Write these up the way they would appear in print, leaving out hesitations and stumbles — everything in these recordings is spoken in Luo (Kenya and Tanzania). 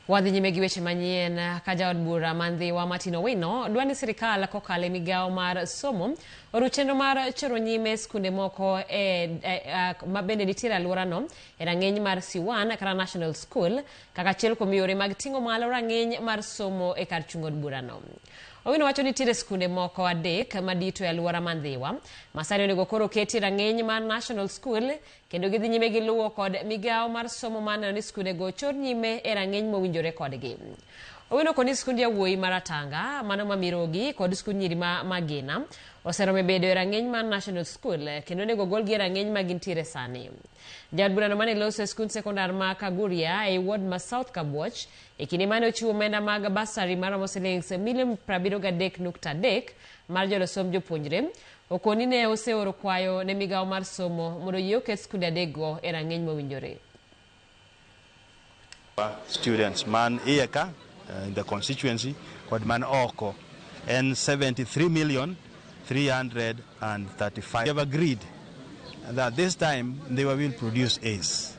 Wadhi nyime gi weche manyien ka jaod bura ma Ndhiwa Martin Owino dwa ni sirikal kokalo e migawo mar somo oru chenro mar choro nyime skunde moko e ma bende nitiere alworano e rang'iny mar C1 kata National School kaka achiel kuom yore mag ting'o malo rang'iny mar somo e kar chung' od burano. Owino wacho ni nitiere skunde moko adek madito e alwora ma Ndhiwa ma sani onego koro oketi e rang'iny mar National School kendo gidhi nyime gi luwo kod migawo mar somo mar neno ni skundego chor nyime e rang'iny mowinjore kodgi. Owino koni skund yawuoyi ma Ratanga, mano ma Mirogi kod skund nyiri ma Magina oseromo e bedo e rang'iny mar National School kendo onego golgi e rang'iny ma gintiere sani. Jaod burano mane loso e skund sekondar ma Kaguria ei ward ma South Kabuoch e kinde mane ochiwo omenda mag basari maromo silings milion 73.3 mar jolo somb jopuonjre Okoni ne oseoro kwayo ne migawo mar somo mondo oyie oket skunde adekgo e rang'iny mowinjore. Students man iye ka in the constituency kod man oko en 73 million 335. We have agreed that this time they will produce A's.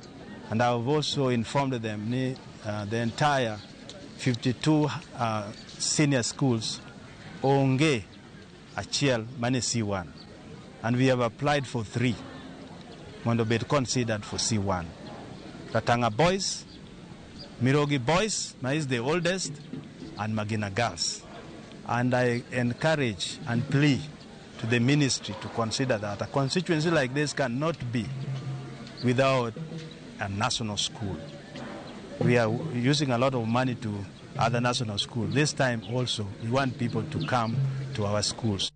And I have also informed them ni the entire 52 senior schools onge achiel mane C1 and we have applied for three mondo obed considered for C1. Ratanga Boys, Mirogi Boys, ma is the oldest, and Magina Girls. And I encourage and plea to the ministry to consider that a constituency like this cannot be without a national school. We are using a lot of money to other national schools. This time also, we want people to come to our schools.